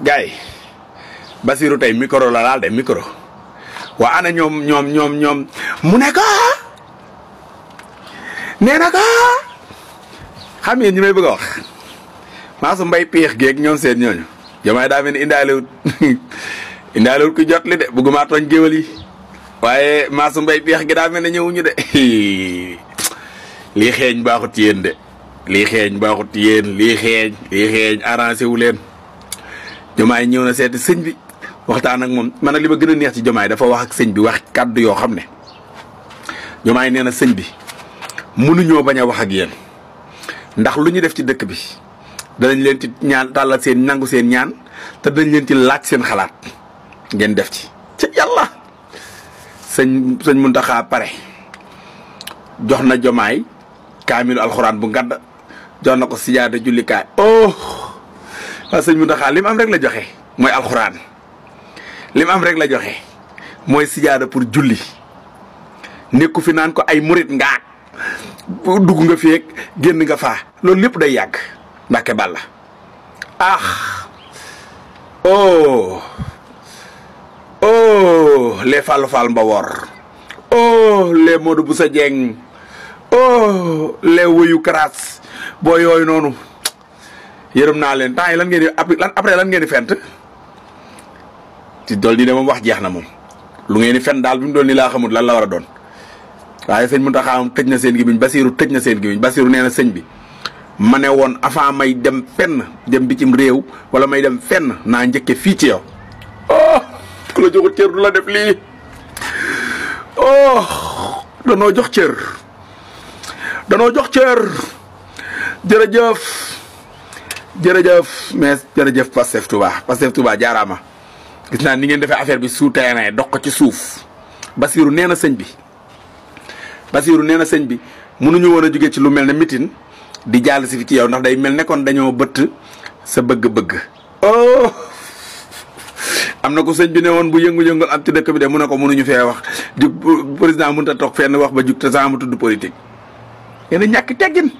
gars yi Basirou tey micro la laal de micro waa ana ñoom mu ne ko nee na ko xam ngeen ñi may bëgg a wax maasu mbay piix geeg ñoom seen ñooñu Diomaye daa mel ni indaalewut ku jot li de bëgguma tooñ géwal yi waaye maasu mbay piix gi daa mel ne ñëwuñu de lii xeeñ baaxut ci yéen de lii xeeñ arrangé wu leen Diomaye ñëw na seeti sëñ bi waxtaan ak moom man nag li ma gën a neex ci Diomaye dafa wax ak sëñ bi wax kàddu yoo xam ne Diomaye nee na sëñ bi mënuñoo bañ a wax ak yéen ndax lu ñu def ci dëkk bi danañ leen ci ñaan tàllal seen nangu seen ñaan te danañ leen ci laaj seen xalaat ngeen def ci yàlla sëñ Muntaxa pare jox na Diomaye kaamilu alxuraan bu ngadd jox na ko sijaada jullikaay waaw sëñ Muntaxa li mu am rek la joxe mooy alxuraan li mu am rek la joxe mooy sijaada pour julli nekku fi naan ko ay murit ngaak dugg nga fi génn nga faa loolu lépp day yàgg Mbàkke Bàlla les Fallou Fall Mbawor les Modou Boussa Dieng les woyu karaas boo yooyu noonu yërëm naa leen temps yi lan ngeen di après lan ngeen di fent ci dool di ne moom wax jeex na moom lu ngeen di fent daal bi mu doon ni laa xamul lan la war a doon waaye sëñ Mountakha tëj na seen gémmiñ Basirou tëj na seen gémmiñ Basirou nee na sëñ bi ma ne woon avant may dem fenn dem bitim réew wala may dem fenn naa njëkke fii ci yow ku la joxut cër du la def lii danoo jox cër jërëjëf mais jërëjëf Pastef Touba jaaraama gis naa ni ngeen defee affaire bi souterrain dox ko ci suuf Basirou nee na sëñ bi mënuñu woon a jóge ci lu mel ne mitin di jàll si fi ci yow ndax day mel ne kon dañoo bëtt sa bëgg-bëgg am na ko sëñ bi ne woon bu yëngu-yëngal am ci dëkk bi de mu ne ko mënuñu fee wax jug président mënut a toog fenn wax ba jug te sama tudd politique yéen a ñàkk teggin